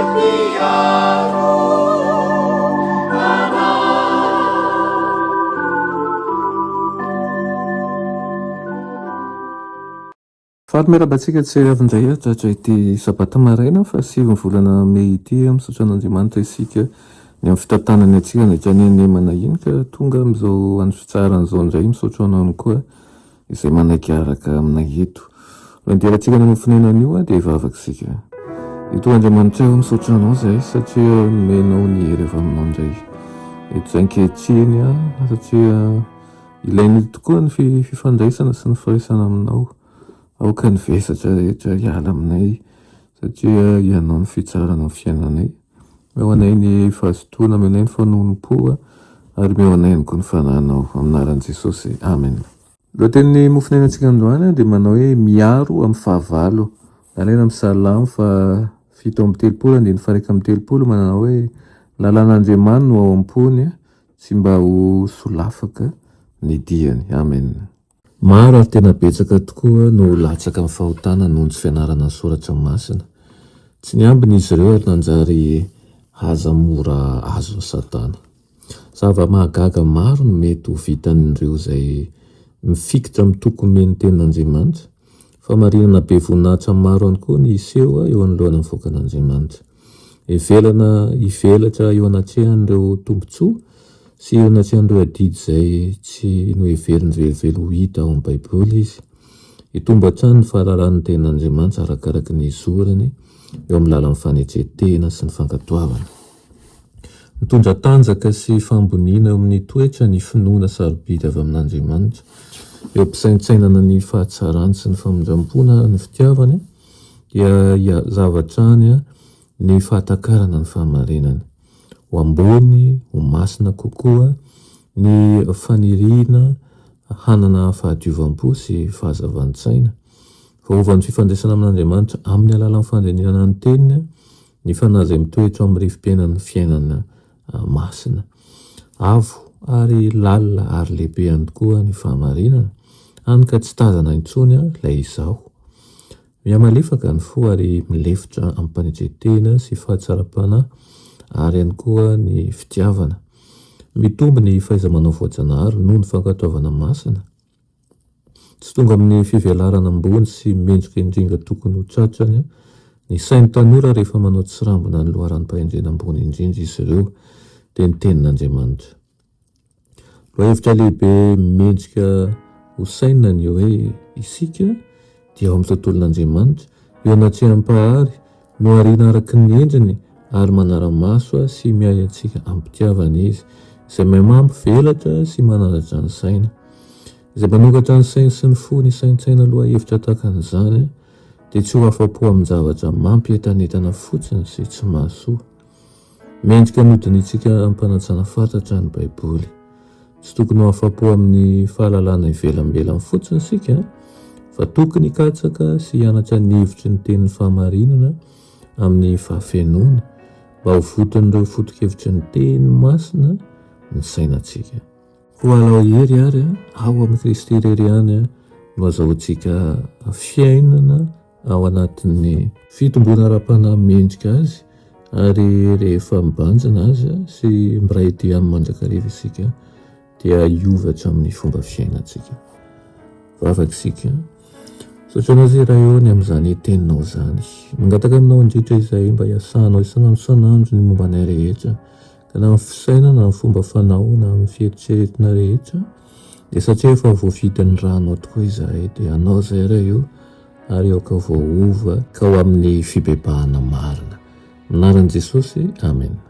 Mpiaro anay. Faly miarahaba antsika tsy avy indray hatratra ity sabata maraina faha sivin'ny volana mey ity. Misaotra an'Andriamanitra isika ny amin'ny fitantanany antsika nandritra ny hanemana iny ka tonga amin'izao andro fitsaharana izao indray. Misaotra anao ihany koa izay manaiky hiaraka aminay eto. Raha hidirantsika any amin'ny fonenana io dia hivavaka isika. Ito Andriamanitra io, misaotra anao izahay satria nomenao ny hery avy aminao indray eto izay ankehitriny satria Ilaina tokoa ny fifandraisana sy ny firaisana aminao. Aoka ny vesatra rehetra hiala aminay satria Ianao no fitsarana ny fiainanay. Omeo anay ny fahazotoana, omeo anay ny fanonom-po ary omeo anay ihany koa ny Fanahinao. Amin'ny anaran'i Jesosy. Amena. Lohatenin'ny mofonainantsika androany dia manao hoe miaro amin'ny fahavalo. Alaina amin'ny Salamo faha 37 andininy faha 31 manana hoe lalàn'Andriamani no ao am-pony Tsy mba ho solafaka ny diany. Amen. Maro ary tena betsaka tokoa no latsaka amin'ny fahotana noho ny tsy fianarana ny soratra masina. Tsy niambina izy ireo ary nanjary haza mora azon'i Satana. Zava-mahagaga maro no mety ho vitan'ireo izay mifikitra amin'ny toky omen'ny Tenin'Andriamanitra. Fahamarinana be voninahitra maro ihany koa ny hiseho eo anoloan'ny vahoakan'Andriamanitra. Heverina hivelatra eo anatrehan'ireo tombontsoa sy eo anatrehan'ireo adidy izay tsy noheveriny velively ho hita ao amin'ny Baiboly izy. Hitombo hatrany ny fahalalany ny Tenin'Andriamanitra arakaraka ny hizorany eo amin'ny lalan'ny fanetren-tena sy ny fankatoavana. Mitondra tanjaka sy fahamboniana eo amin'ny toetra ny finoana sarobidy avy amin'Andriamanitra. Eo am-pisaintsainana ny fahatsarany sy ny famindram-pony ary ny fitiavany, dia hihazava hatrany ny fahatakarana ny fahamarinana. Ho ambony, ho masina kokoa ny faniriana hanana fahadiovam-po sy fahazavan-tsaina. Voaovan'ny fifandraisana amin'Andriamanitra amin'ny alalan'ny fandinihana ny Teniny ny fanahy izay mitoetra ao amin'ny rivo-piainan'ny fiainana masina. Avo ary lalina ary lehibe ihany koa ny fahamarinana, hany ka tsy tazana intsony ilay izaho. Mihamalefaka ny fo ary milefitra amim-panetren-tena sy fahatsaram-panahy ary ihany koa ny fitiavana. Mitombo ny fahaiza-manao voajanahary noho ny fankatoavana masina. Tsy tonga amin'ny fivelarana ambony sy mendrika indrindra tokony ho tratrany ny sain'ny tanora rehefa manao tsirambina ny loharanom-pahendrena ambony indrindra izy ireo, dia ny Tenin'Andriamanitra. Lohahevitra lehibe mendrika ho sainina ny hoe isika dia ao amin'ny tontolon'Andriamanitra, eo anatrehan'ny Mpahary, Nohariana araka ny endriny ary manara-maso sy miahy antsika amim-pitiavana Izy, izay mahay mampivelatra sy manandratra ny saina. Izay manokatra ny sainy sy ny fony hisaintsaina lohahevitra tahaka an'izany dia tsy ho afa-po amin-javatra mampientanentana fotsiny sy tsy mahasoa. Mendrika ny hodinihintsika amim-panajana fatratra ny Baiboly. Tsy tokony ho afa-po amin'ny fahalalana ivelambelany fotsiny isika, fa tokony hikatsaka sy hianatra ny hevitry ny tenin'ny fahamarinana amin'ny fahafenoany, mba ho voton'ireo foto-kevitry ny teny masina ny sainantsika. Koa alao hery àry, ao amin'i Kristy irery ihany no azahoantsika fiainana ao anatin'ny fitomboana ara-panahy mendrika azy ary rehefa mibanjina azy sy miray dia aminy mandrakariva isika dia hiova hatramin'ny fomba fiainantsika. Vavaka isika. Misaotra anao izay Ray ô ny amin'izany teninao izany. Mangataka aminao indrindra izahay mba hiasanao isan'andro isan'andro ny momba anay rehetra ka na amin'ny fisainana na amin'ny fomba fanao na amin'ny fieritreretina rehetra dia satria efa voafidin'ny ranao tokoa izahay dia anao izay Ray ô ary aoka voaova ka ho amin'ny fibebahana marina. Amin'ny anaran'i Jesosy, Amena.